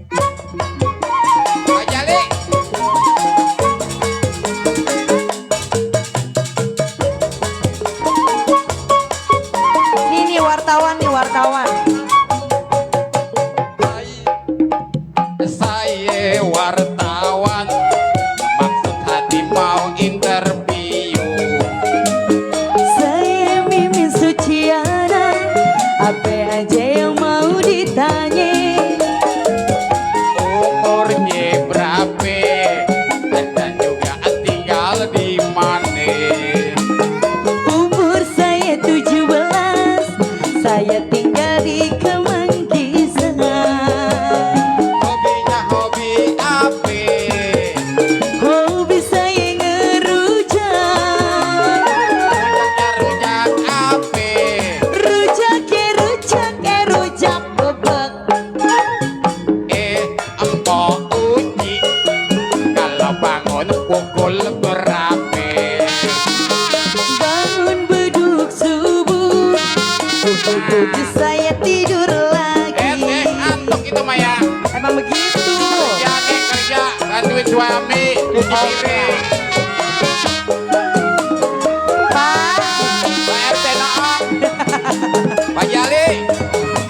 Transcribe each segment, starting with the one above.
Pak Jali. Nih wartawan nih wartawan. Saya wartawan, maksud hati mau interview. Saya Mimin Suciana, apa aja yang mau ditanya. Umurnya berapa dan juga tinggal di mana. Umur saya 17, saya tinggal di Kemanggisan. Hobinya hobi apa? Hobi saya ngerujak. Rujak apa? Rujak ya rujak ya rujak bebek. Empok uji kalau bangun pukul berapa? Bangun beduk subuh, pukul 7 saya tidur lagi. Antuk itu Maya. Emang begitu. Kerja nih kerja, bantuin suami cuci piring. Pak, Pak RT Noong, Pak Jali,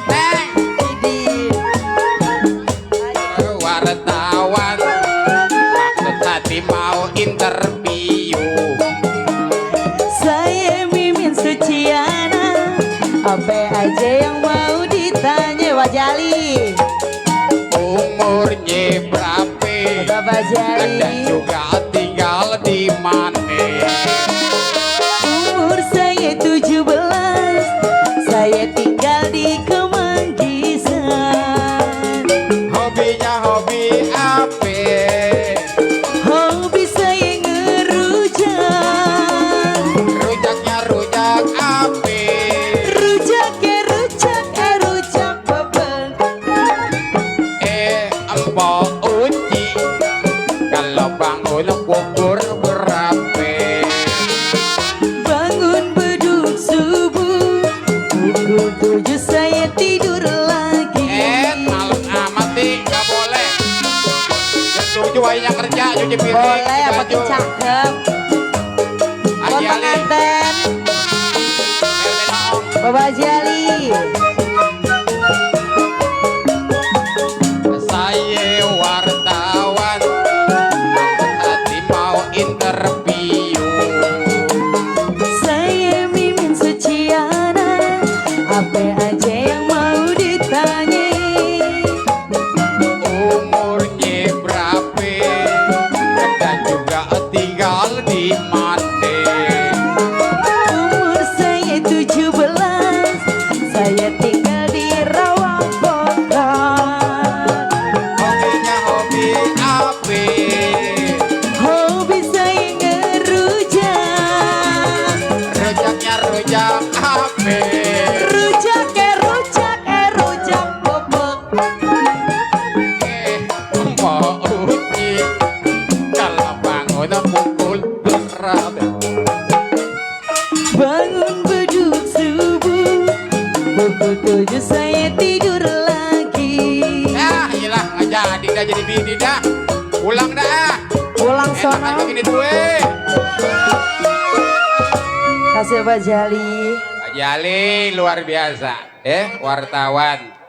Neng, Idi. wartawan, maksud hati mau interview. Saya Mimin Suciana, apa aja yang mau ditanya Wajali. Umurnya berapa? Bapak Dan Jali. juga tinggal di mana? Umur saya 17, saya tinggal di Kemanggisan. Hobinya hobi apa? Hobi saya ngerujak. Rujaknya rujak apa? Rujak ya rujak ya rujak bebek. Empok uji kalau bangun pukul berapa? Bangun beduk subuh, pukul 7 saya tidur lagi. Malam amat sih, nggak boleh. Jam 7 aja kerja, cuci piring. Boleh cuci apa baju. cakep. Buat Haji Ali, pengantin RT Noong. Bapak Jali. Saya wartawan, hati mau interview. Saya Mimin Suciana, apa aja yang mau ditanya. Umurnya berapa? Dan juga tinggal di mana? Umur saya 17, saya tinggal di Rawang Bogor. Hobinya hobi apa? Hobi saya ngerujak. Rujaknya rujak apa? Rujak ya rujak ya rujak bebek. Mau uji kalau bangun pukul berapa? Bangun beduk subuh, pukul 7 saya tidur lagi. Iyalah nggak jadi dah jadi bini dah. Pulang dah. Pulang Enak sono. aja gini gue. Kasih Pak Jali. Pak Jali luar biasa, wartawan.